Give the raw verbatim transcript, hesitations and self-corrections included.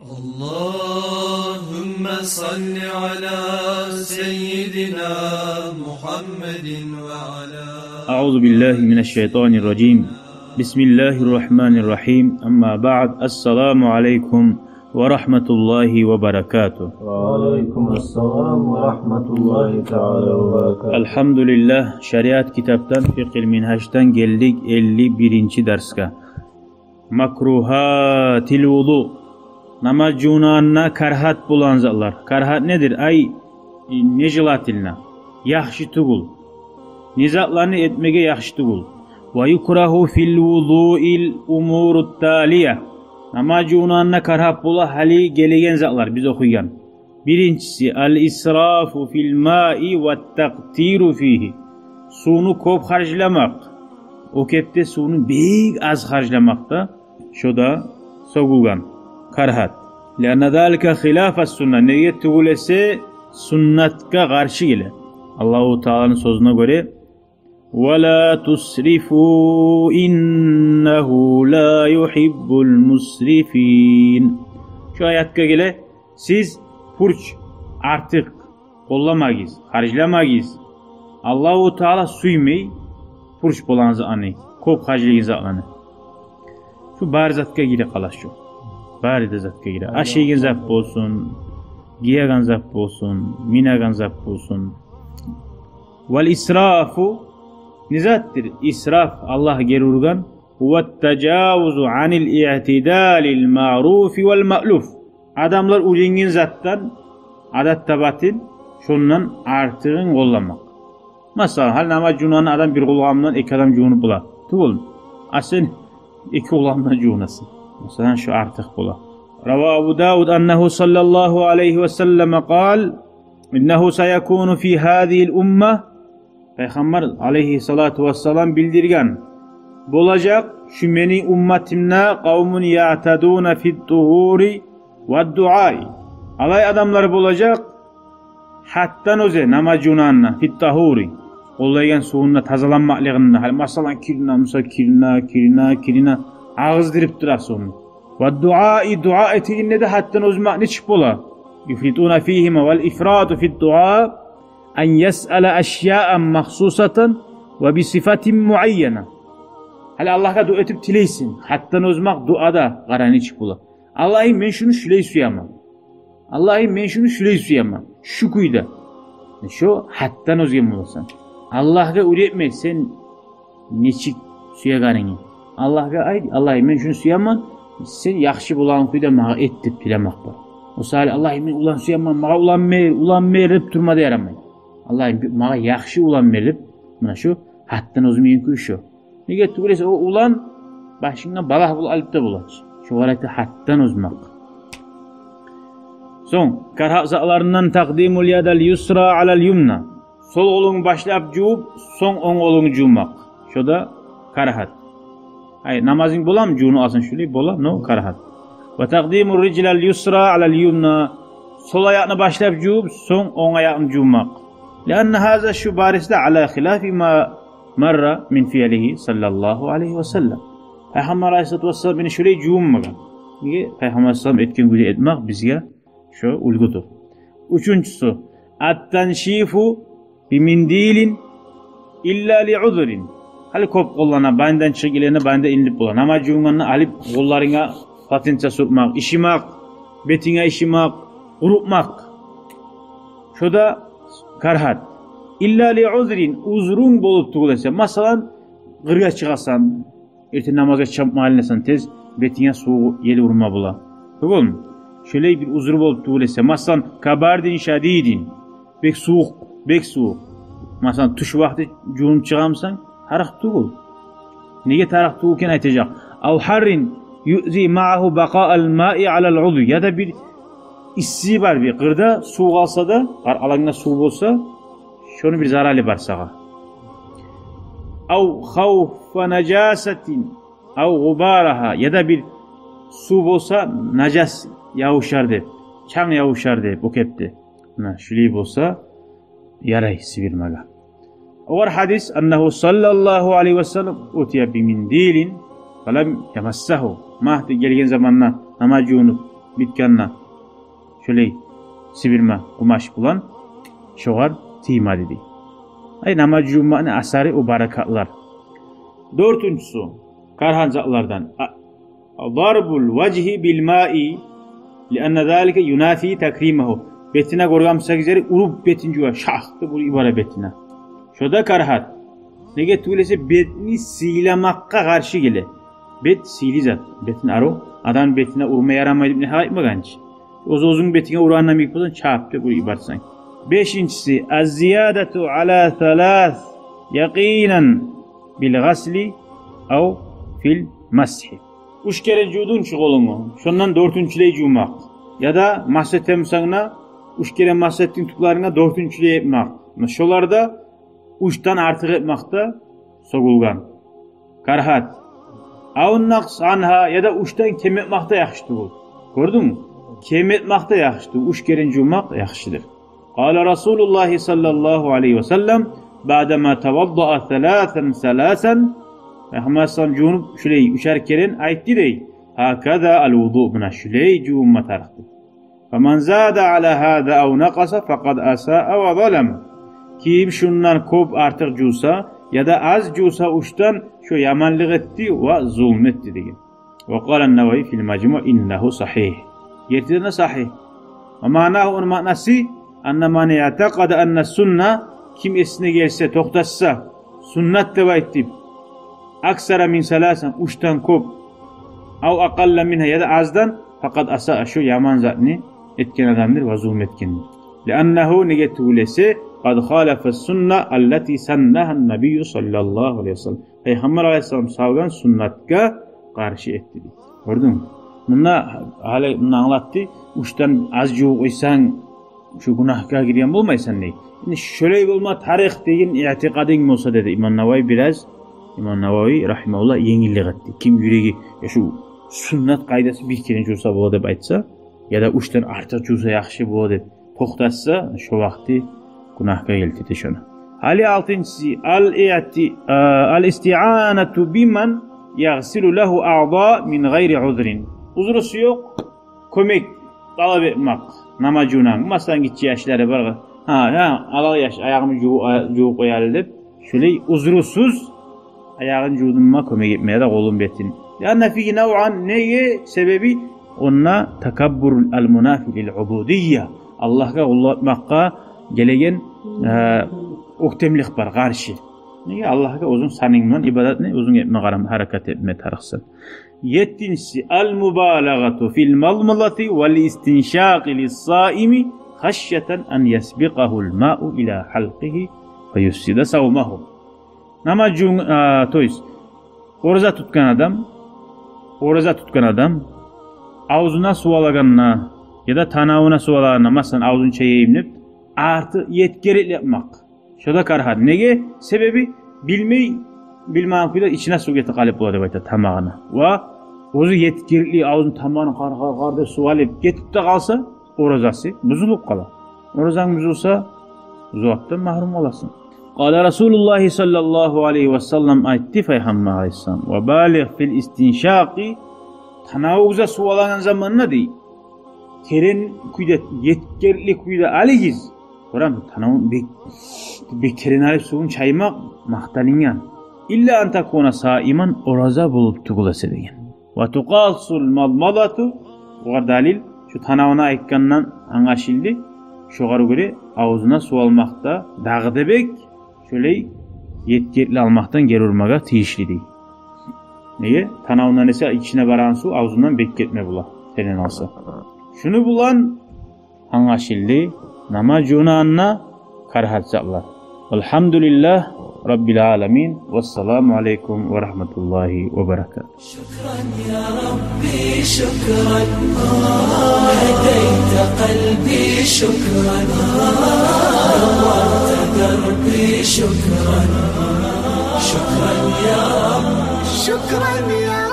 اللهم صل على سيدنا محمد وعلى أعوذ بالله من الشيطان الرجيم. بسم الله الرحمن الرحيم. أما بعد. السلام عليكم ورحمة الله وبركاته. وعليكم السلام ورحمة الله تعالى وبركاته. Алгьамдулиллагь, шариат китапдан, Фикъгьил Мингьаждан гелдик элли биринчи дарсгъа. Макругьатил вузу. Намаз жувунагъанда карагьат болагъан затлар. Карагьат недир? Ай, нежелательно. Яхшы тюгюл. Не затланы этмеге яхшы тюгюл. Ва юкрагьу фил вузуил умурут талия. Намаз жувунагъанда карагьат бола гьали гелеген затлар, биз охуйгъан. Биринчиси, ал-исрафу фил маи ва такътиру фигьи. Сувну кёп харжламакъ. О кепде сувну бек аз харжламакъ да, шо да сёгюлген, карагьат. Лианна залика хилафас сунна. Неге тюгюл эсе, суннатгъа къаршы геле. Аллагьу Тааланы сёзюне гёре, «Ва ла тусрифу, иннагьу ла югьиббул мусрифин». Шу аятгъа геле, сиз пурч артыкъ къолламагъыз, харжламагъыз. Аллагьу Таала сюймей пурч болагъан затланы, кёп харжлайгъан затланы. Шу бары затгъа гире къала шу. Бары да затгъа гире. Ашайгъан зат болсун, гиеген зат болсун, минеген зат болсун. Вал исрафу, не затдыр исраф, Аллагь гери ургъан? Гьува тажавузу анил иътидалил маъруфи вал маълуф. Адамлар уьйренген затдан, адат-табатын, шондан артыгъын къолламакъ. Масала, гьали намаз жувунагъанда адам бир къолгъанындан эки адам жувунуп бола. Тюгюлмю? А сен эки къолгъанындан жувунасан. Масала, шу артыкъ бола. Рава Абу Давуд аннагьу саллаллагьу алайгьи ва саллама къал: «Иннагьу саякуну фи гьазигьил умма». Пайхаммар алайгьиссалату вассалам билдирген: «Болажакъ шу мени умматымда къавмун яътадуна фит-тугьури вад-дуаи». Алай адамлар болажакъ, гьатдан оьзе намаз жувунагъанда, фит-тугьури, къоллайгъан сувунда, тазаланмакълыгъында, гьали масала кирине, мисал, кирине, кирине, кирине, агъыздырып тура сувну. Вад-дуаи, дуа этегенде де гьатдан озмакъ нечик бола? Юфритуна фигьима, вал ифрату фид-дуа ан ясъала ашяан махсусатан ва би сифатин муайяна. Гьали Аллагьгъа дуа этип тилейсен, гьатдан озмакъ дуада, къара нечик бола. Аллагьым, мен шуну шулай сюемен. Аллагьым, мен шуну шулай сюемен. Шу кюйде. Шо гьатдан озген боласан. Аллагьгъа уьйретме сен нечик сюегенингни. Аллагьгъа айт: «Аллагьым, мен шуну сюемен, сен яхшы болагъан кюйде магъа эт», – деп тилемек бар. О саялы: «Аллагьым, мен улан сюемен, магъа улан бер, улан бер», – деп турма да ярамай. «Аллагьым, магъа яхшы улан бер», – деп, муна шу гьатдан озмайгъан кюй шу. Неге тюгюл эсе, о улан башынга балагь болуп алып да бола чы. Шогъар айта гьатдан озмакъ. Сонг, карагьат затларындан такъдимул ядал юсра алал юмна. Сол къолунгну башлап жувуп, сонг онг къолунгну жувмакъ. Шо да карагьат. Ай, намазынг боламы, жувунуп алсанг шулай, бола, но карагьат. Ва такъдимур рижлал юсра алал юмна. Сол аякъны башлап жувуп, сонг онг аякъны жувмакъ. Лианна гьаза, шу бариси де, ала хилафи ма марра мин фиълигьи саллаллагьу алайгьи ва саллам. Пайхаммар алайгьиссалату вассалам мени шулай жувунмагъан. Неге? Пайхаммар алайгьиссалам этген кюйде этмек бизге шо уьлгюдюр. Уьчюнчюсю, ат-таншифу би миндилин илла ли узрин. Гьали кёп къоллана, банядан чыгъып гелегенде баняда илинип бола. Намаз жувунгъанда алып къолларынга полотенце сюртмек, ишимек, бетинге ишимек, къурутмакъ. Шо да карагьат. Илла ли узрин, узрунг болуп тюгюл эсе. Масала, къыргъа чыгъасан, эртен намазгъа чапма айланасан тез, бетинге сувукъ ел урма бола. Тюгюлмю? Шолай бир узру болуп тюгюл эсе. Масала, кабардин шадидин. Бек сувукъ, бек сувукъ. Масала, тюш вакъти жувунуп чыгъамысан, тарыкъ тюгюл. Неге тарыкъ тюгюл экенин айтажакъ. Ав гьаррин юъзи магьагьу бакъаал маи алал узви. Яда бир исси бар, бир къырда сув къалса да, къар алангда сув болса, шону бир зарали бар сагъа. Ав хавфа нажасатин ав гъубарагьа, яда бир сув болса, нажас явушар деп, чанг явушар деп, о кепде. Муна шулай болса, ярай сибирмеге. Огъар гьадис, аннагьу саллаллагьу алайгьи ва саллам утия би миндилин фалам ямассагьу. Магьди гелген заманда намаз жувунуп, биткенде, шолай сибирме къумач булан, шогъар тиймеди дей. Ай, намаз жувунмакъны асары о баракатлар. Дёртюнчюсю, карагьат затлардан. А-, дарбул важгьи бил маи, лианна залика юнафи такримагьу. Бетине гёрген бусагъыз ери уруп бетин жува, шах деп уруп йибере бетине. Шо да карагьат. Неге тюгюл эсе бетни сыйламакъгъа къаршы геле. Бет сыйлы зат. Бетин арив. Адамны бетине урма ярамай деп негьакъ айтмагъан чы. Оьз-оьзюнг бетинге урагъанда йимик болсанг, чап деп уруп йиберсенг. Бешинчиси, аз-зиядату ала салас якъинан бил гъасли ав фил масгьи. Уьч керен жувдунг чу къолунгну, шондан дёртюнчюлей жувмакъ. Яда масгь этемисенг де, уьч керен масгь этдинг тюклеринге, дёртюнчюлей этмек. Муна шоларда уьчден артыкъ этмек де сёгюлген. Карагьат. Ав накъс ангьа, яда уьчден кем этмек де яхшы тюгюл. Гёрдюнгмю? Кем этмек де яхшы тюгюл, уьч керен жувмакъ яхшыдыр. Къала Расулуллагьи саллаллагьу алайгьи ва саллам, баъдама таваддаа саласан саласан, Пайхаммар саллаллагьу алайгьи ва саллам жувунуп, шулай уьчер керен айтды дей. Гьаказа ал-вузу, муна шулай жувунма тарыкъ дей. Фаман зада ала гьаза ав накъаса факъад асаа ва залам. Ким шундан кёп артыкъ жувса, яда аз жувса уьчден, шо яманлыкъ этди ва зулму этди деген. Ва къала ан-Нававий фил Мажмуъ, иннагьу сагьигь. Гертиден де сагьигь. Ва маънагьу, ону маънасы, анна ман иътакъада анна сунна, ким эсине гелсе, токъташса, суннат деп айтып, аксара мин саласан, уьчден кёп, ав акъалла мингьа, яда аздан, факъад асаа, шо яман затны этген адамдыр ва зулму этгендир. Лианнагьу, неге тюгюл эсе, къад халафа ас-сунна аллати саннагьа ан-Набийю саллаллагьу алайгьи ва саллам. Пайхаммар алайгьиссалам салгъан суннатгъа къаршы этди дей. Гёрдюнгмю? Мунда гьали мунда англатды, уьчден аз жувуп къойсанг, шо гюнагьгъа гирген болмайсан дей. Энни шолай болма тарыкъ деген иътикъадынг болса, деди Имам Нававий бираз, Имам Нававий рагьимагьуллагь енгиллик этди. Ким юреги, я, шу суннат къайдасы, бир керен жувса бола деп айтса, яда уьчден артыкъ жувса яхшы бола деп токъташса, шо вакъти гюнагьгъа гелтирди шону. Гьали алтынчысы, ал-иъти-, а, ал-истиъанату биман ягъсилу лагьу аъза мин гъайри узрин. Узрусу ёкъ, кёмек талап этмек. Намаз жувунагъан, масала, гиччи яшлары бар. Гьа, гьа, ала яш, аягъымны жувуп, а, жувуп къояйым деп. Шолай узрусуз аягъын жувдурма кёмек этмеге де къолун, бетин. Лианна фигьи навъан, неге? Себеби онда такаббур ал-мунафи лил-убудия. Аллагьгъа къуллукъ этмекге гелеген, э, оьктемлик бар, къаршы. Неге? Аллагьгъа оьзюнг санынг булан ибадатны оьзюнг этме къарама, гьаракат этме тарыкъсан. Еттинчиси, ал-мубалагъату фил мадмадати вал истиншакъи лис-саими хашятан ан ясбикъагьул мау ила халкъигьи фаюфсида савмагьу. Намаз жувун-, а, то есть, ораза тутгъан адам, ораза тутгъан адам авзуна сув алагъанда яда танавуна сув алагъанда, масала, авзун чайайым деп, арты етгерекли этмек. Шо да карагьат. Неге? Себеби билмей, билмеген кюйде ичине сув гетип къалып бола деп айта, тамагъына. Ва оьзю етгерекли авзун, тамагъын къар-къар-къар деп сув алып гетип де къалса, оразасы бузулуп къала. Оразанг бузулса, зувапдан магьрюм къаласан. Къала Расулуллагьи саллаллагьу алайгьи ва саллам, айтды Пайхаммар алайгьиссалам: «Ва балигъ фил истиншакъи», танавугъуза сув алагъан заманда дей, терен кюйде, етгерли кюйде алыгъыз. Гёрем, танавун бек, бек терен алып сувун чаймакъ макъталынгъан. «Илла ан такуна саиман», ораза болуп тюгюл эсе деген. «Ва тукъасул мадмадату», огъар далил, шу танавуна айтгъандан англашылды. Шогъар гёре авзуна сув алмакъда дагъы да бек шолай етгерли алмакъдан гери урмагъа тийишли дей. Неге? Танавундан эсе ичине барагъан сув авзундан бек гетме бола, терен алса. Шуну булан англашылды намаз жувунагъанда карагьат затлар. Алгьамдулиллагь раббил аламин. Вассаламу алайкум ва рагьматуллагьи ва баракатугь. شكرا يا ربي، شكرا. هديت قلبي، شكرا. نورت دربي، شكرا. شكرا يا رب، شكرا يا